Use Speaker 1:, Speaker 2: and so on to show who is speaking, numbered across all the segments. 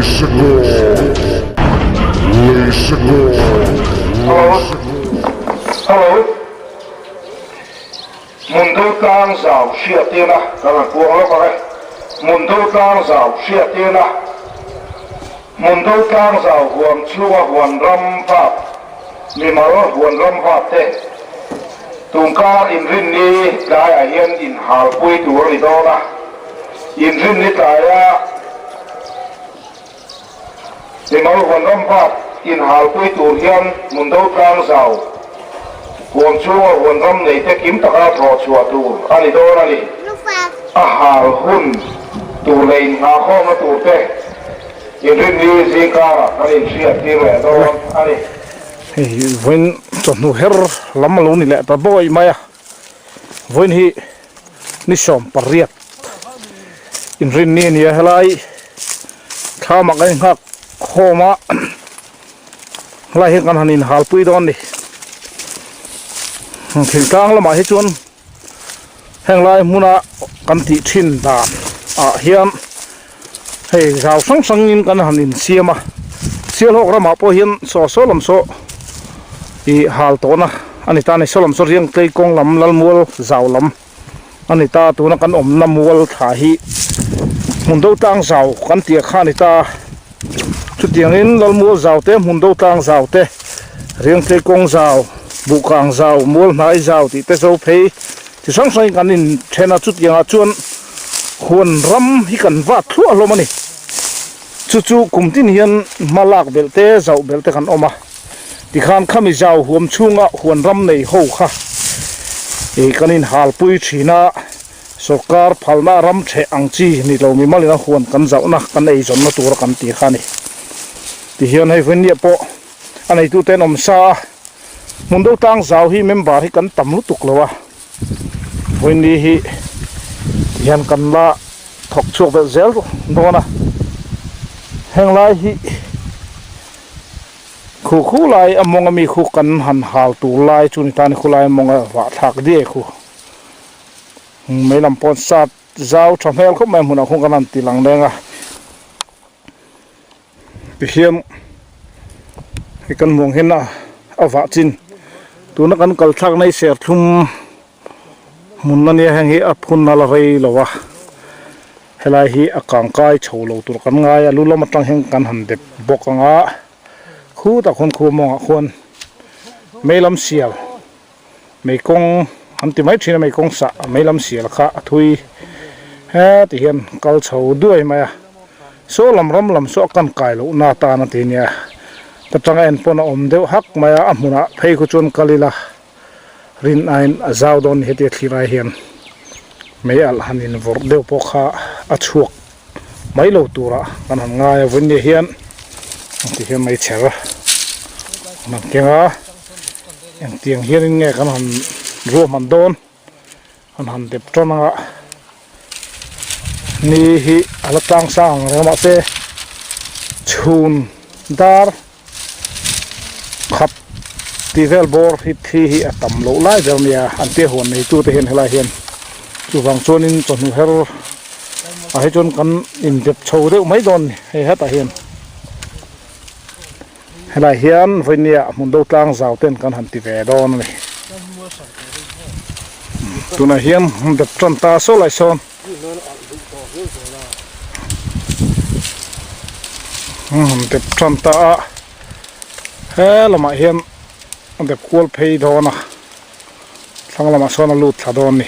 Speaker 1: Hello Hello Mundo tlang zau hriattirna kan han puang lawk ang e Mundo tlang zau hriattirna Mundo tlang zau huam chhunga huan ram vap mimal huan ram vap te Tungkar inrinni tlaiah hian inhalpui tur a ni dawn a, inrinni tlaia mimal huan ram vak inhalpui tur hian Mundo tlangzau huam chhunga huan ram neite kim taka thawh chhuah tur a ni dawn a ni. A hal hun tur leh inngahkhawmna turte inrinni zingkarah kan inhriat tir leh dawn a ni.
Speaker 2: Hei vawiin chawhnu her lam a lo ni leh ta bawi mai a, vawiin hi ni 18 inrinni a ni a, helai thlam ah kan inghak khawm a, helai hi kan han inhalpui dawn a ni, thingtlang lamah hi chuan heng lai hmuna kan tih thin dan ah hian hei zau hrang hrang in kan han insiam a Sialhawk ramah pawh hian saw saw lam saw ih hal tawhna a ni ta a ni saw lam saw riang tlei kawng lam lalmual zau lam a ni ta tuna kan awmna mual thla hi hmun do tlang zau kan tih kha a ni ta chutiangin lalmual zau te hmun do tlang zau te riang tlei kawng zau buhkang zau mual hnai zau tih te zo phei chi hrang hrangin kan inthen a chutiangah chuan huan ram hi kan vat thluah hlawm a ni chu chu kum tin hian hma lak belh te zauh belh te kan awm a tikhan khami zau huam chhunga huan ram nei ho kha ih kan inhalpui thin a sawrkar phalna ram theh ang chi ni lo mi malin a huan kan zauhna kan eizawnna tura kan tih kha a ni tihian hei vawinia pawh a neitute an awm sa a hmun deuh tlang zau hi member hi kan tam lutuk lo a vawiin hi tihian kan la thawk chhuak belh zel dawn a heng lai hi khu khu lai a mawng ami khu kan han hal tur lai chu ni ta ni khulai a mawng a vah thlak diai khu mei lam pawn sat zau tha hmel khawp mai hmunah khuan kan han ti lang leng a. Tihian hei kan hmuh ang hian a vah chin tuna kan kal thlakna hi serthlum hmun ania heng hi a phun a la rei lo a helai hi a kangkai chho lo tur kan ngai a lu lam atang hian kan han dep bawk ang a khutah khuan khu mawngah khuan mei lam sial mei kawng an ti mai thin a mei kawng sah mei lam sial kha a thui heti hian kal chho duai mai a saw lam ram lam saw a kan kai loh na atan a ti nia ta tanga en pawn a awm deuh hak mai a a hmunah phei khu chuan kal ila rin aiin a zau dawn ni heti a thlir ai hian mei alh han in vawrh deuh pawh kha a chhuak mai lo turah kan han ngai a vawiin ni hian ti hian mei chher an han keng a. Engtiang hianin nge kan han ruahman dawn kan han dep tan anga ni hi a la tlang sang ang reng a mahse chhun dar khat tih vel bawr hi thi hi a tam loh lai ber ania an tia huan neitu te hian helai hian chuvang chuanin chawhnu her ah hi chuan kan indep chho deuh mai dawn a ni hei hetah hian. Helai hian vawinia hmun do tlang zau ten kan han ti ve dawn a ni. Tunah hian dep tan ta saw lai sawn. Dep tan ta a he lamah hian dep kual phei dawn a thlang lamah sawn a lut thla dawn a ni.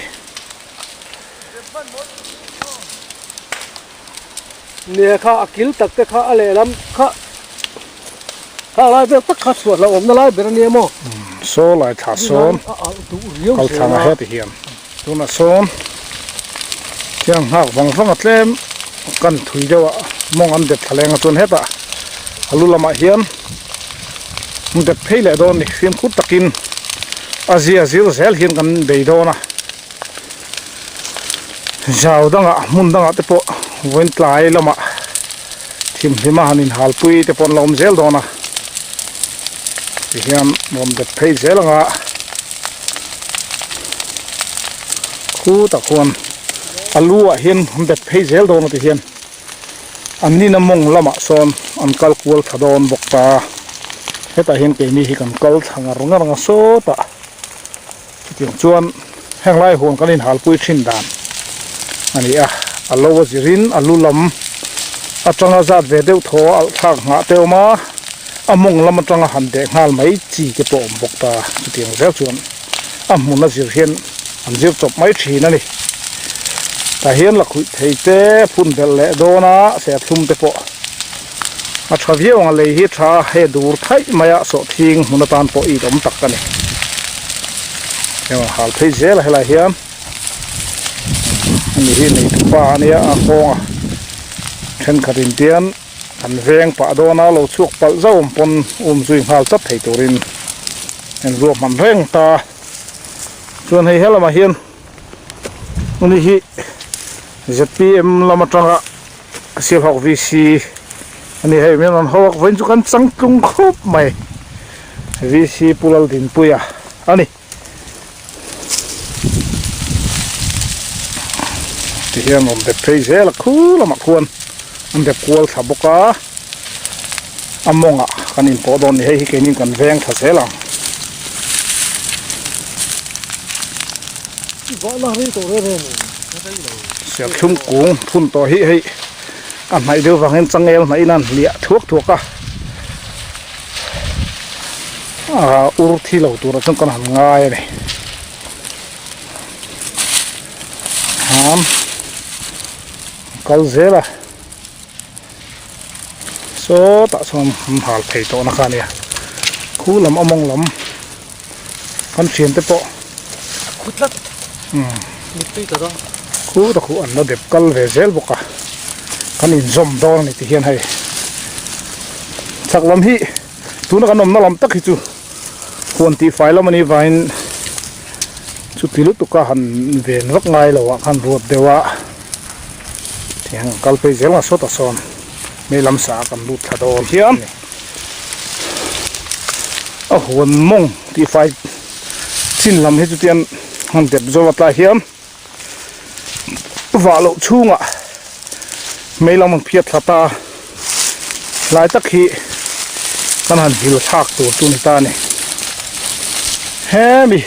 Speaker 3: Nia kha a kil tak te kha a lehlam kha kha lai vel tak kha chhuah hlauhawm na lai ber a nia maw?
Speaker 2: Saw lai thla sawn kal thlang a heti hian tunah sawn thiang nghak vang vang a tlem kan thui deuh a mawng an dep thla leng a chuan hetah a lu lamah hian an dep phei leh dawn a ni fimkhur takin a zia zir zel hian kan bei dawn a. Zau dangah hmun dangah te pawh vawiin tlai lamah thimhlima han inhalpui te pawh an lo awm zel dawn a tihian rawn dep phei zel anga khutah khuan a lu ah hian an dep phei zel dawn a tihian. An nina mawng lamah sawn an kal kual thla dawn bawk ta. Hetah hian keini hi kan kal thla ngar ngar ang a sawtah chutiang chuan heng lai huan kan inhalpui thin dan a ni a. A lo a zirin a lu lam atanga zat ve deuh thaw a alh thlak nghah te awm a, a mawng lam atanga han deh nghal mai chi te pawh a awm bawk ta. Chutiang zel chuan a hmun a zir hian an zir chawp mai thin a ni. Tah hian lakhuih thei te phun belh leh dawn a serthlum te pawh a tha viau ang a lei hi tha a he dur thaih mai a sawhthing hmun atan pawh it awm tak a ni. Heng a hal phei zel a helai hian ani hi neitupa a nia a kawng a thenkhat in tian An veng pah dawn a, lo chhuak palh zauh awm pawn um zui nghal chat thei turin an ruahman reng ta. Chuan hei helamah hian ani hi zpm lam atanga Sialhawk VC a ni hei min rawn ho a vawiin chu kan changtlung khawp mai VC Pu Laldinpuia a ni. Ti hian rawn dep phei zel a khu lamah khuan an dep kual thla bawk a a mawngah kan inpawh dawn a ni hei hi keinin kan veng thla zel ang. Serthlum kung phun tawh hi hei a hnaih deuh vangin changel hnaih in a han hliah thuak thuak a. Ah ur thi lo turah chuan kan han ngai a ni ham kal zel a sawtah chuan an hal thei tawh na kha a nia khu lam a mawng lam kan thian te pawh khu ta khu an la dep kal ve zel bawk a kan inzawm dawn a ni ti hian hei chhak lam hi. Tuna kan awmna lam tak hi chu huan tih fai lam a nih vangin chuti lutuk a han ven vak ngai lo ah khan ruat deuh a tiang kal phei zel ang sawtah sawn mei lam sa ah kan lut thla dawn hian a huan mawng tih fai chin lam hi chu tian han dep zo a tlai hian vah loh chhungah mei lam an phiat thla ta a lai tak hi kan han vil thlak tur chu ni ta a ni hemi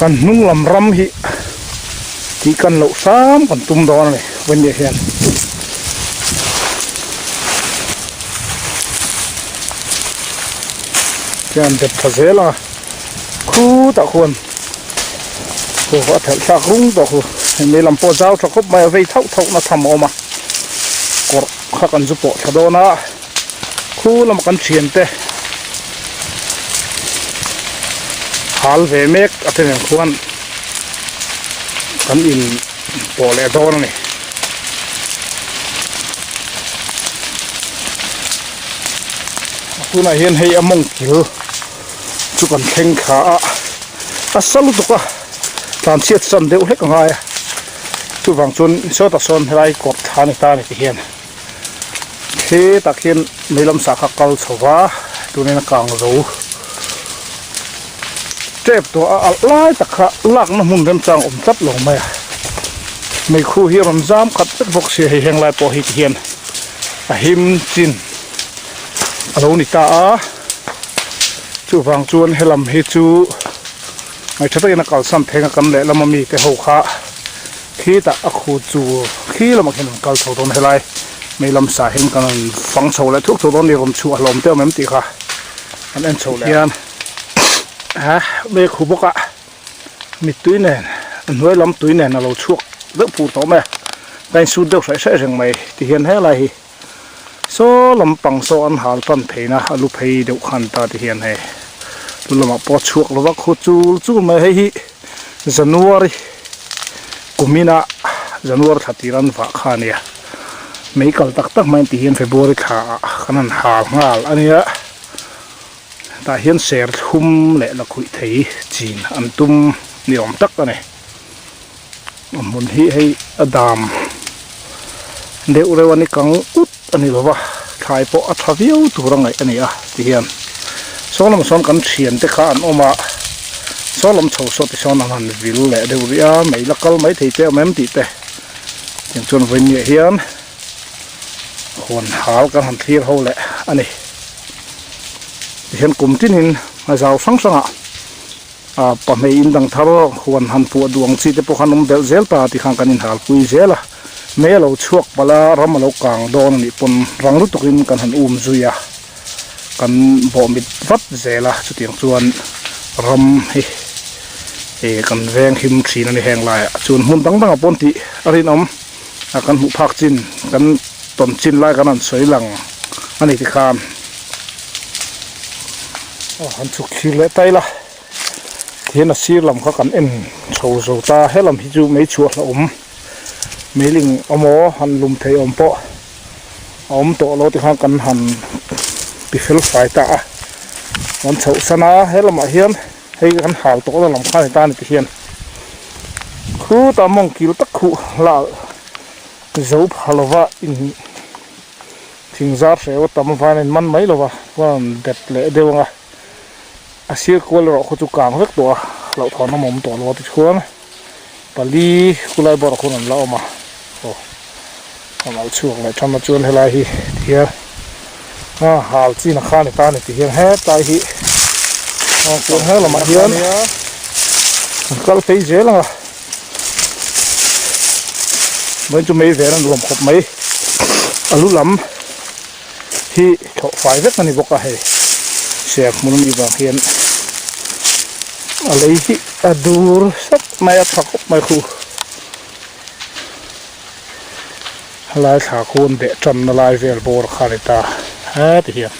Speaker 2: kan hnung lam ram hi tih kan loh hram kan tum dawn a ni vawiin hian. Hian dep tha zel a khutah khuan khu a thelh thlak rung tawh khu hemi lam pawh zau tha khawp mai a vei thauh thauh na tham a awm a kawrh kha kan zu pawh thla dawn a khu lama kan thian te hal ve mek a te nen khuan kan in pawh leh dawn a ni. Tunah hian hei a mawng kil chu kan thleng thla a, a sa lutuk a, tlan chhiat san deuh hlek a ngai a, chuvang chuan sawtah sawn helai kawrh thla a ni ta a ni ti hian hetah khian mei lam sah kha kal chho va tunin a kang zo tep tawh a alh lai tak kha lakna hmun remchang awm tlat lo mai a, meikhu hi a rawn zam khat vek bawk sia hei heng lai pawh hi ti hian a him chin a lo ni ta a chuvang chuan helam hi chu ngaihṭha takin a kalsan theng a kan lehlam ami te ho kha khitah a khu chu khi lamah khian an kal chho dawn helai mei lam sah hian kan rawn fang chho leh thuk chho dawn a ni rawn chhuah hlawm te awm em tih kha an en chho leh hian a mei khu bawk a mittui nen a hnuai lam tui nen a lo chhuak deuh pur tawh mai a ka insut deuh hraih hraih reng mai ti hian helai hi. Saw lampang saw an hal tan theihna a lu phei deuh khan ta ti hian hei lu lamah pawh a chhuak lova khu chul chul mai hei hi January kumina January thla tir an vah kha a nia mei kal tak tak mai an tih hian February thla ah khan an hal nghal a nia tah hian serthlum leh lakhuih thei chin an tum ni awm tak a ni. A hmun hi hei a dam deuh reuh a ni kang ut a ni lova thlai pawh a tha viau tur a ngaih a ni a ti hian saw lamah sawn kan thian te kha an awm a saw lam chho saw ti sawn an han vil leh deuh rih a mei la kal mai thei te awm em tih te tiang chuan vawiin ah hian. Huan hal kan han thlir ho leh a ni. Tihian kum tinin a zau hrang hrangah ah pahmei in dang thar huan han puah duh ang chi te pawh khan awm belh zel ta tih khan kan inhalpui zel a. Mei a lo chhuak palh a, ram a lo kang dawn a nih pawn rang lutukin kan han um zui a, kan bawh mit vat zel a, chutiang chuan ram hi ih kan veng him thin a ni heng laiah chuan hmun dang dangah pawn tih a rinawm. a kan hmuh phak chin kan tawn chin lai kan rawn sawi lang a ni tikhan aw han chhuk thlir leh ta ila tihian a sir lam kha kan en chho zo ta helam hi chu mei chhuah hlauhawm meiling awmaw han lum thei awm pawh a awm tawh lo tikhan kan han ti fel fai ta a kan chhoh san a helamah hian. Hei kan hal tawh na lam kha ni ta ni ti hian khutah mawng kil tak khuh lal zo pha lova in thing zar hreu a tam avangin a in man mai lova chuan an dep leh deuh ang a a sir kual erawh khaw chu kang vek tawh a hlauhthawn awm awm tawh lo a tichuan pali khulai bawrah khuan an la awm a aw a lo chhuak leh than a chuan helai hi tihian a hal chin a kha ni ta a ni ti hian hetlai hi aw chuan he lamah hian an kal phei zel ang a vawiin chu mei vel a nuam khawp mai a lu lam hi thlawh fai vek a ni bawk a hei serh hmun a nih vang hian a lei hi a dur sap mai a tha khawp mai khu. Helai thla khu an beh tanna lai vel bawr kha a ni ta heti hian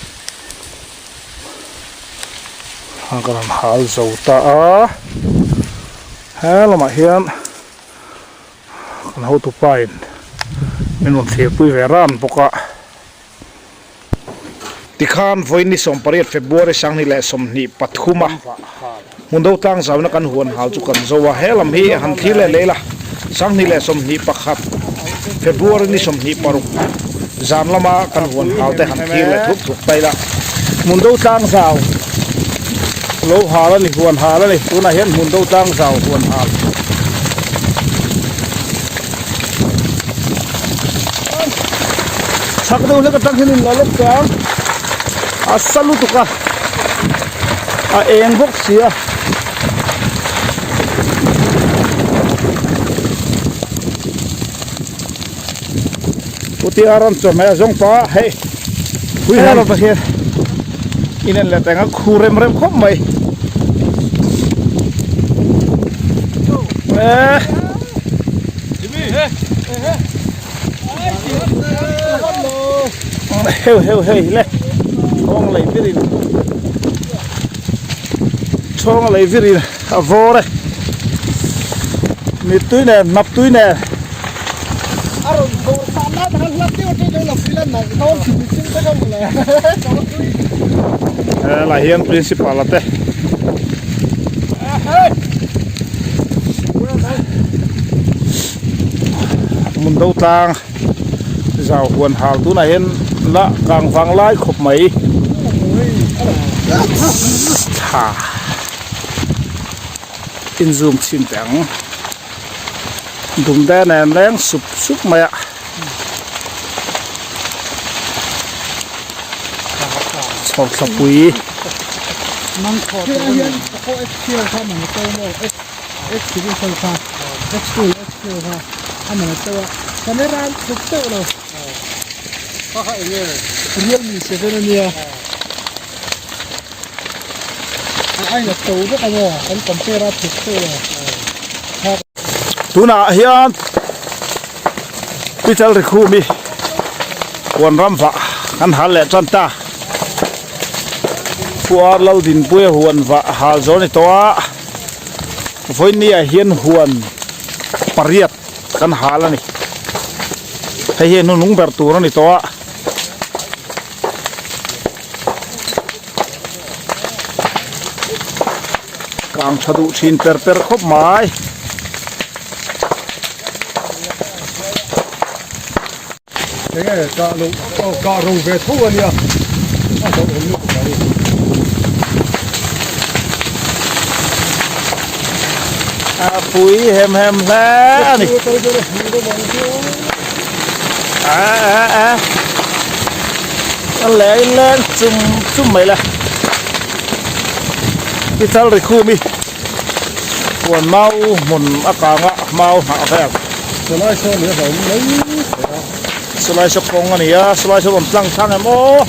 Speaker 2: a kan han hal zo ta a he lamah hian kan hotupa in min rawn thlirpui ve ran bawk a. Tikhan vawiin ni 18 February 2023 a hmun do tlang zauna kan huan hal chu kan zo a, he lam hi han thlir leh leh ila 2021 February ni 26 zan lama kan huan hal te han thlir leh thuk thuk ta ila. Hmun do tlang zau lo hal a ni, huan hal a ni, tunah hian hmun do tlang zau huan hal. Chhak deuh hlek atang hian in la lawk teh ang a sa lutuk a a eng bawk si a. Putia rawn chawhmeh a zawng pah a hei pui hle lova hian inen leh teng a khu rem rem khawp mai eh. Heu heu hei le chhawng lei virin chhawng lei virin a vawr e mittui nen hnap tui nen
Speaker 3: a rawn vawr san lai takhan hla deuh atang chuan a feel a nalh dawn thin mihring te kha mawle
Speaker 2: helai hian principal a te Hmun do tlang zau huan hal tunah hian la kang vang lai khawp mai thla in zoom chhin teh ang dumde nen leng sup sup mai a chhawrthlapui. Tunah hian Pichal Rikhumi huan ram vah kan hal leh tan ta. Khuar Laldinpuia huan vah hal zawh a ni tawh a. Vawinia hian huan pariat kan hal a ni. Hei hi a hnunung ber tur a ni tawh a. Kang tha duh thin per per khawp mai.
Speaker 3: Enge kah loh aw kah ro ve tho a nia a hlauhawm lutuk mai.
Speaker 2: A pui hem hem hle a ni. A a a. A leng leng chum chum mai le. I chal ri khum i huan mau hmun a kang a mau hnah vel.
Speaker 3: Sawlai saw ni a hlauhawm mai thei a.
Speaker 2: Sawlai saw kawng a ni a, sawlai saw rawn tlang thlang em aw.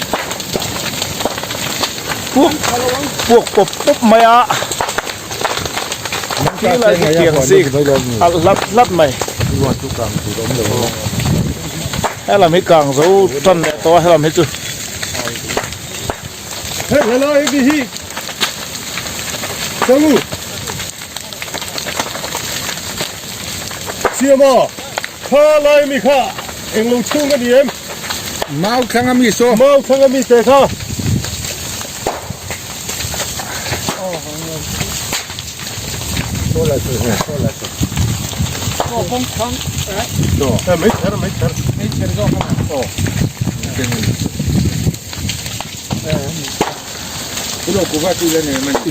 Speaker 2: Puak puak pawp pawp mai a. Thil a tiang zik alh hlat hlat mai. Helam hi kang zo tan leh tawh a helam hi chu.
Speaker 3: Siama kha lai mi kha englo chhung a ni em?
Speaker 1: Mau thlang a mi saw.
Speaker 3: Mau thlang a mi te kha.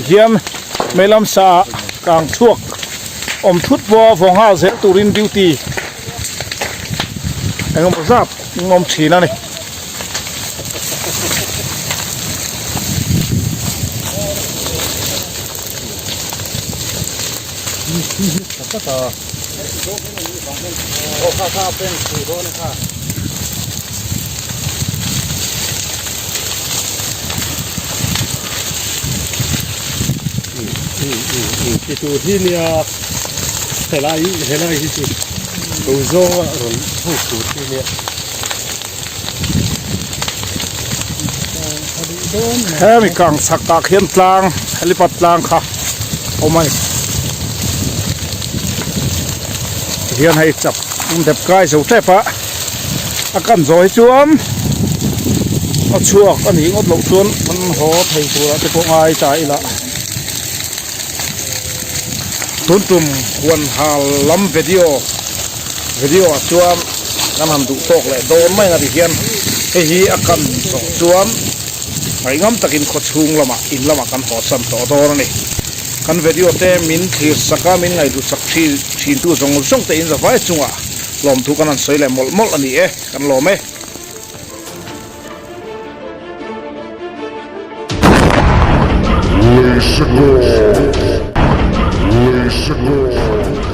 Speaker 2: Hian meilam sa kang chhuak awm thut pawh a vawng nghal zel turin duty engemaw zat an awm thin a ni.
Speaker 3: Helai helai hi chu lo zawnga rawn hmuh tur hi nia.
Speaker 2: Hemi kang chhak ah khian tlang helipad tlang kha awm a ni tihian hei chap dep kai zo tep a a kan zawh hi chuan a chhuak a nih ngawt loh chuan an haw thei tur ah te pawh ngai ta ila tun tum huan hal lam video. Video ah chuan kan han duh tawk leh dawn mai a ti hian hei hi a kan zawh chuan ngaihngam takin khaw chhung lamah in lamah kan haw san tawh dawn a ni. Kan video te min thlir sak a, min ngaihlu sak thin thintu zawng zawng te in zavai chungah lawmthu kan han sawi leh mawlh mawlh a ni e, kan lawm e.
Speaker 1: Leisekawr. Leisekawr.